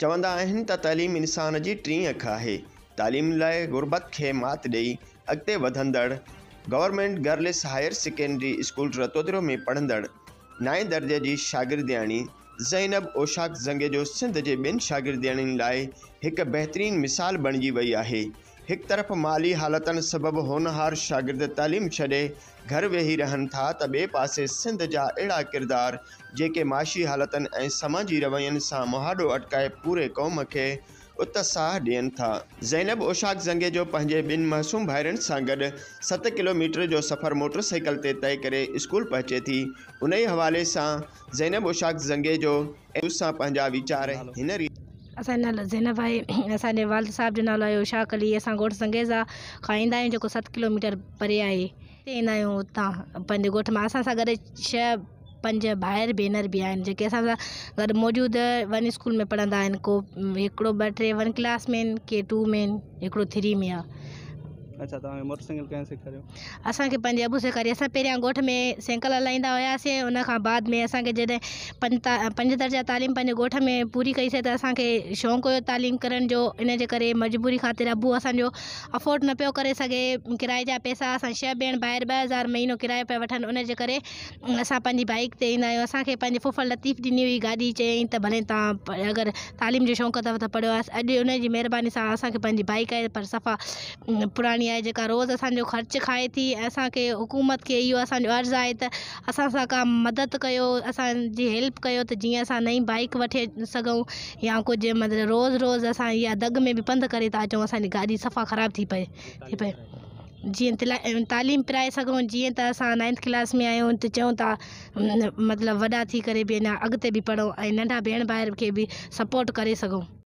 چوندا آهن ته تعليم انسان جي ٽين اک آهي. تعليم لاء غربت کي مات ڏئي اڳتي وڌندڙ government girls higher secondary school Ratodero ۾ پڙهندڙ نائين درجي جي شاگردياڻي زينب اوشاق زنگيجو سنڌ جي ٻين شاگردياڻين لاء هڪ بهترين مثال بڻجي وئي آهي. هڪ طرف مالي حالتن سبب هونهار شاگرد تعليم ڇڏي گهر ويهي رهن ٿا ته ٻئي پاسي سنڌ جا اهڙا ڪردار جيڪي معاشي حالتن ۽ سماجي روين سان مهاڏو اٽڪائي پوري قوم کي اتساهه ڏين ٿا. زينب اوشاق زنگيجو پنهنجي ٻن معصوم ڀائرن سان گڏ 7 ڪلو ميٽر جو سفر موٽر سائيڪل تي طئي ڪري اسڪول پهچي ٿي. انهي حوالي سان زينب اوشاق زنگيجو ايم سان پنهنجا ويچار هن ريت. اسان جو نالو زينب آهي. اسان جي والد صاحب جو نالو آهي اوشاق علي. اسان ڳوٺ زنگيزا کان ايندا آهيون جيڪو 7 ڪلو ميٽر پري آهي. اتي ايندا آهيون اتان پنهنجي ڳوٺ مان اسان سان گڏ 6 5 ڀائر ڀينر به آهن جيڪي اسان سان گڏ موجود ون اسڪول ۾ پڙهندا آهن ڪو هڪڙو ٻه ٽي ون ڪلاس ۾ آهن ڪي ٽو ۾ آهن هڪڙو ٿري ۾ آهي. اڇا توهان کي موٽر سائيڪل ڪنهن سيکاريو؟ اسان کي پنهنجي ابو سيکاري. اسان پهريان ڳوٺ ۾ سائيڪل هلائيندا هياسين ان کان بعد ۾ اسان کي جڏهن پنج درجا تعليم پنهنجي ڳوٺ ۾ پوري ڪئي سي ته اسان کي شوق هيو تعليم ڪرڻ جو ان جي ڪري مجبوري خاطر ابو اسان جو افورڊ نه پيو ڪري سگهي ڪرائي جا پئسا اسان 6 ڀيڻ ڀائر 2000 مهينو ڪرايو پيا وٺن ان جي ڪري اسان پنهنجي بائيڪ تي ايندا آهيون اسان کي پنهنجي ڦڦڙ لطيف ڏني هئي گاڏي چيائين ته ڀلي توهان اگر تعليم جو شوق اٿو ته پڙهيو اڄ ان جي مهرباني سان اسان کي پنهنجي بائيڪ آهي پر صفا پراڻي آهي جيڪا روز اسان جو خرچ کائي ٿي ۽ اسان کي حڪومت کي اهو اسان جو عرض آهي ته اسان سان ڪا مدد ڪيو اسان جي هيلپ ڪيو ته جيئن اسان نئين بائيڪ وٺي سگهون يا ڪجهه مطلب روز روز اسان اها دڳ ۾ به پنڌ ڪري ٿا اچون اسان جي گاڏي صفا خراب ٿي پئي ٿي پئي جيئن تعليم پرائي سگهون جيئن ته اسان نائنٿ ڪلاس ۾ آهيون ته چئون ٿا مطلب وڏا ٿي ڪري به اڃا اڳتي به پڙهون ۽ ننڍا ڀيڻ ڀائر کي به سپورٽ ڪري سگهون.